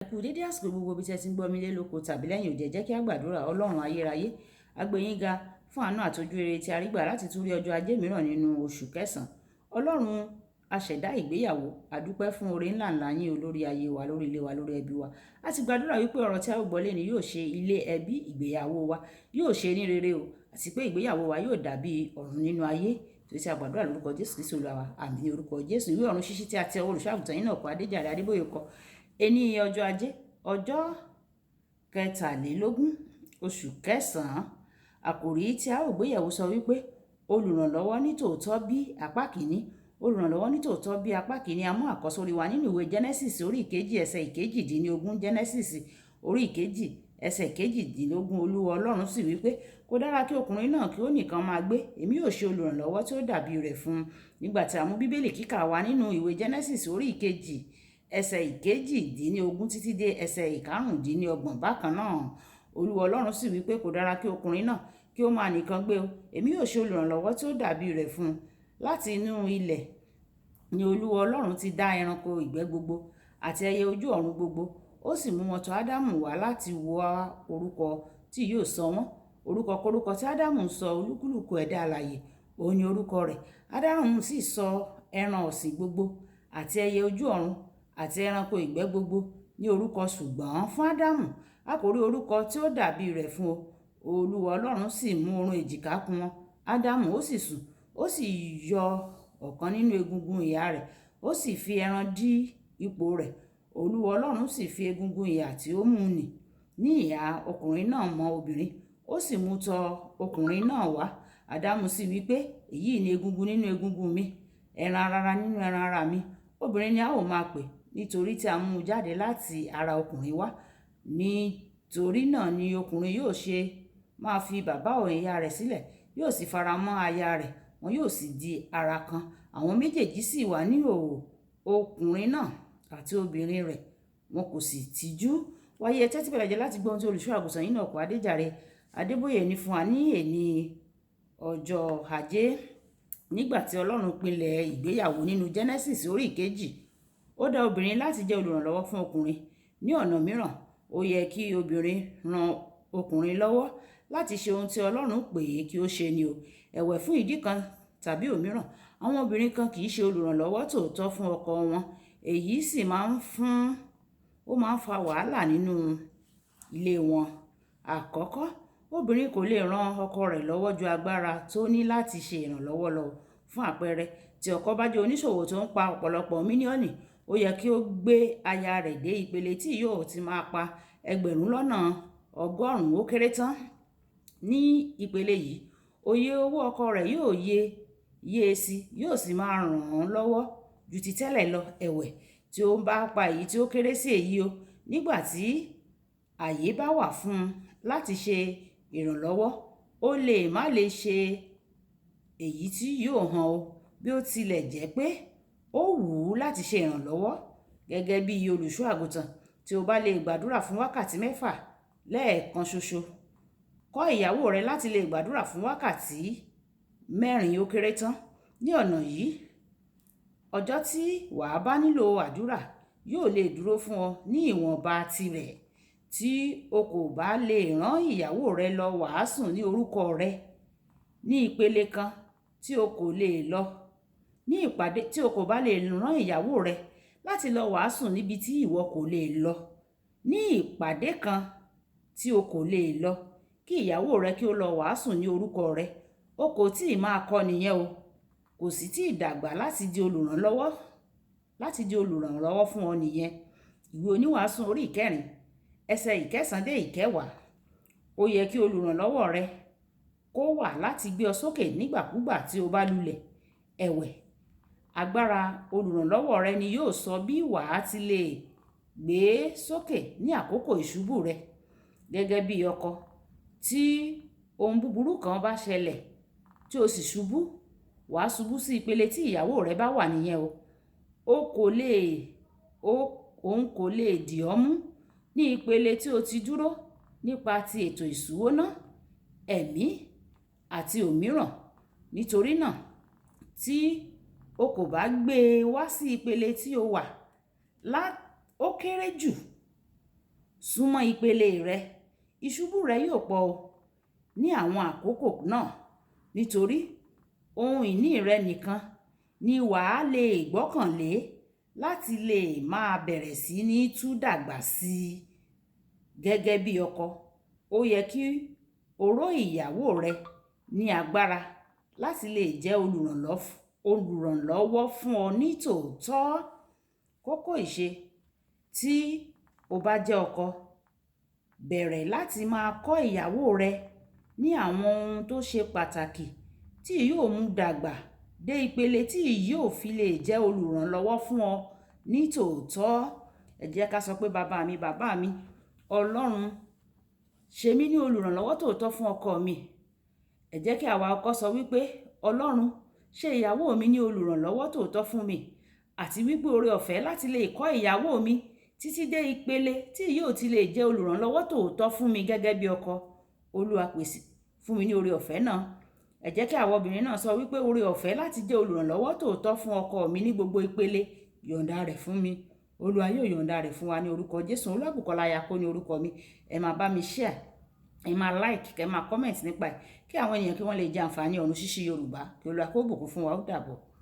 Ẹ kú dédé àsìkò gbogbo ibi tí ẹ ti ń gbọ́ mi lé lóko tàbí lẹ́yìn òde. Jẹ́ kí a gbàdúrà. Ọlọ́run ayérayé, a gbé yín ga fún àánú àti ojú rere tí a rí gbà láti tún rí ọjọ́ ajé mìíràn nínú oṣù kẹsàn-án. Ọlọ́run aṣẹ̀dá ìgbéyàwó, a dúpẹ́ fún oore ńlá ńlá yín olórí ayé wa, lórí ilé wa, lórí ẹbí wa. A ti gbàdúrà wípé ọ̀rọ̀ tí a ó gbọ́ lónìí yóò ṣe ilé ẹbí ìgbéyàwó wa, yóò ṣe ní rere o, àti pé ìgbéyàwó wa yóò dàbí ọ̀run nínú ayé. Torí tí a gbàdúrà lórúkọ Jésù Kristi Olúwa wa. Àmín ní orúkọ Jésù. Ìwé ọ̀run ṣíṣí tí a ti ọwọ́ olùṣọ́-àgùntàn yín náà kọ, Adéjàre Adébóyè kọ. Ení ọjọ́ ajé, ọjọ́ 23, oṣù kẹsàn-án. Àkòrí tí a ó gbéyẹ̀wò sọ wípé olùrànlọ́wọ́ ní tòótọ́ bí apá kìíní. Olùrànlọ́wọ́ ní tòótọ́ bí apá kìíní. A mú àkọ́sórí wa nínú ìwé Genesis orí 2, ẹsẹ̀ 18. Genesis orí 2, ẹsẹ̀ 18. Olúwa Ọlọ́run sì wípé, kò dára kí ọkùnrin náà kí ó nìkan máa gbé. Èmi yóò ṣe olùrànlọ́wọ́ tí ó dàbí rẹ̀ fún un. Nígbà tí a mú Bíbélì kíkà wa nínú ìwé Genesis orí 2, ẹsẹ̀ 18 títí dé ẹsẹ̀ 25 bákan náà. Olúwa Ọlọ́run sì wípé, kò dára kí ọkùnrin náà kí ó máa nìkan gbé o. Èmi yóò ṣe olùrànlọ́wọ́ tí ó dàbí rẹ̀ fún un. Láti inú ilẹ̀ ni Olúwa Ọlọ́run ti dá ẹranko ìgbẹ́ gbogbo àti ẹyẹ ojú ọ̀run gbogbo. Ó sì mú wọn tọ̀ Ádámù wá láti wá orúkọ tí yóò sọ wọ́n. Orúkọ kórúkọ tí Ádámù ń sọ olúkúlùkù ẹ̀dá alààyè, òun ni orúkọ rẹ̀. Ádámù sì sọ ẹran ọ̀sìn gbogbo àti ẹyẹ ojú ọ̀run àti ẹranko ìgbẹ́ gbogbo ní orúkọ, ṣùgbọ́n fún Ádámù a kò rí orúkọ tí ó dàbí rẹ̀ fún o. Olúwa Ọlọ́run sì mú oorun èjìká kùn wọn. Ádámù ó sì sùn, ó sì yọ ọ̀kan nínú egungun ìhà rẹ̀, ó sì fi ẹran dí ipò rẹ̀. Olúwa Ọlọ́run sì fi egungun ìhà tí ó mú nì ní ìhà ọkùnrin náà mọ́ obìnrin, ó sì mú tọ̀ ọkùnrin náà wá. Ádámù sì wí pé, èyí ni egungun nínú egungun mi, ẹran ara nínú ẹran ara mi. Obìnrin ni a ó máa pè, nítorí tí a mú un jáde láti ara ọkùnrin wá. Nítorí náà ni ọkùnrin yóò ṣe máa fi bàbá òun ìyá rẹ̀ sílẹ̀, yóò sì fara mọ́ aya rẹ̀, wọn yóò sì di ara kan. Àwọn méjèèjì sì wà ní ìhòhò, ọkùnrin náà àti obìnrin rẹ̀, wọn kò sì tijú. Wáyé, ẹ tẹ́tí bẹ̀rẹ̀ jẹ́ láti gbọ́ ohun tí olùṣọ́-àgùntàn yín náà kọ, Adéjàre Adébóyè ní fún wa ní èní ọjọ́ ajé. Nígbà tí Ọlọ́run pilẹ̀ ìgbéyàwó nínú Genesis orí 2, ó dá obìnrin láti jẹ́ olùrànlọ́wọ́ fún ọkùnrin. Ní ọ̀nà mìíràn, ó yẹ kí obìnrin ran ọkùnrin lọ́wọ́ láti ṣe ohun tí Ọlọ́run pè é kí ó ṣe ni o. Ẹ̀wẹ̀, fún ìdí kan tàbí òmíràn, àwọn obìnrin kan kì í ṣe olùrànlọ́wọ́ tòótọ́ fún ọkọ wọn. Èyí sì máa ń fa wàhálà nínú ilé wọn. Àkọ́kọ́, obìnrin kò lè ran ọkọ rẹ̀ lọ́wọ́ ju agbára tó ní láti ṣe ìrànlọ́wọ́ lọ. Fún àpẹẹrẹ, tí ọkọ bá jẹ́ oníṣòwò tó ń pa ọ̀pọ̀lọpọ̀ mílíọ̀nù, ó yẹ kí ó gbé aya rẹ̀ dé ìpele tí yóò ti máa pa 100,000 ó kéré tán. Ní ìpele yìí, òye owó ọkọ rẹ̀ yóò yé sí, yóò sì máa ràn án lọ́wọ́ ju ti tẹ́lẹ̀ lọ. Ẹ̀wẹ̀, tí ó bá pa èyí tí ó kéré sí èyí o, nígbà tí ààyè bá wà fún un láti ṣe ìrànlọ́wọ́, ó lè má lè ṣe èyí tí yóò hàn o, bí ó tilẹ̀ jẹ́ pé ó wù ú láti ṣe ìrànlọ́wọ́. Gẹ́gẹ́ bí olùṣọ́-àgùntàn, tí ó bá lè gbàdúrà fún wákàtí 6 lẹ́ẹ̀kan ṣoṣo, kọ́ ìyàwó rẹ láti lè gbàdúrà fún wákàtí 4 ó kéré tán. Ní ọ̀nà yìí, ọjọ́ tí wà á bá nílò àdúrà yóò lè dúró fún ọ ní ìwọ̀nba tirẹ̀. Tí o kò bá lè rán ìyàwó rẹ lọ wàásù ní orúkọ rẹ ní ìpele kan tí o kò lè lọ ní ìpàdé, tí o kò bá lè rán ìyàwó rẹ láti lọ wàásù níbi tí ìwọ kò lè lọ ní ìpàdé kan tí o kò lè lọ, kí ìyàwó rẹ kí ó lọ wàásù ní orúkọ rẹ, o kò tí ì máa kọ́ nìyẹn o. Kò sì tí ì dàgbà láti di olùrànlọ́wọ́, láti di olùrànlọ́wọ́ fún ọ nìyẹn. Ìwé Oníwàásù orí 4, ẹsẹ̀ 9 dé 10. Ó yẹ kí olùrànlọ́wọ́ rẹ kó wà láti gbé ọ sókè nígbàkúgbà tí o bá lulẹ̀. Ẹ̀wẹ̀, agbára olùrànlọ́wọ́ rẹ ni yóò sọ bí wà á ti lè gbé sókè ní àkókò ìṣubú rẹ. Gẹ́gẹ́ bí ọkọ, tí ohun búburú kan bá ṣẹlẹ̀ tí o sì ṣubú, wà á ṣubú sí ìpele tí ìyàwó rẹ bá wà nìyẹn o. Òun kò lè dì ọ́ mú ní ìpele tí o ti dúró nípa ti ètò ìṣúná, ẹ̀mí àti òmíràn. Nítorí náà, tí o kò bá gbé e wá sí ìpele tí o wà, ó kéré jù, súnmọ́ ìpele rẹ, ìṣubú rẹ yóò pọ̀ o ní àwọn àkókò náà, nítorí ohun ìní rẹ nìkan ni wà á lè gbọ́kànlé láti lè máa bẹ̀rẹ̀ sí ní tú dàgbà sí i. Gẹ́gẹ́ bí ọkọ, ó yẹ kí o ró ìyàwó rẹ ní agbára láti lè jẹ́ olùrànlọ́wọ́ fún ọ ní tòótọ́. Kókó ìṣe: tí o bá jẹ́ ọkọ, bẹ̀rẹ̀ láti máa kọ́ ìyàwó rẹ ní àwọn ohun tó ṣe pàtàkì tí yóò mú dàgbà dé ìpele tí yóò fi lè jẹ́ olùrànlọ́wọ́ fún ọ ní tòótọ́. Ẹ jẹ́ ká sọ pé bàbá mi, bàbá mi, Ọlọ́run ṣe mí ní olùrànlọ́wọ́ tòótọ́ fún ọkọ mi. Ẹ jẹ́ kí àwa ọkọ sọ wípé Ọlọ́run ṣe ìyàwó mi ní olùrànlọ́wọ́ tòótọ́ fún mi, àti wípé oore ọ̀fẹ́ láti lè kọ́ ìyàwó mi títí dé ìpele tí yóò ti lè jẹ́ olùrànlọ́wọ́ tòótọ́ fún mi gẹ́gẹ́ bí ọkọ. Olúwa pèsè fún mi ní oore ọ̀fẹ́ náà. Ẹ jẹ́ kí àwa obìnrin náà sọ wípé oore ọ̀fẹ́ láti jẹ́ olùrànlọ́wọ́ tòótọ́ fún ọkọ mi ní gbogbo ìpele, yọ̀ǹda rẹ̀ fún mi. Olúwa yóò yọ̀ǹda rẹ̀ fún wa ní orúkọ Jésù. Olúwabùkọ́lá Ayako ní orúkọ mi. Ẹ máa bá mi share, ẹ máa like, kẹ máa comment nípa ẹ̀, kí àwọn ènìyàn kí wọ́n lè jẹ àǹfààní ọ̀run ṣíṣí Yorùbá. Kí Olúwa kó bùkún fún wa. Ó dàbọ̀.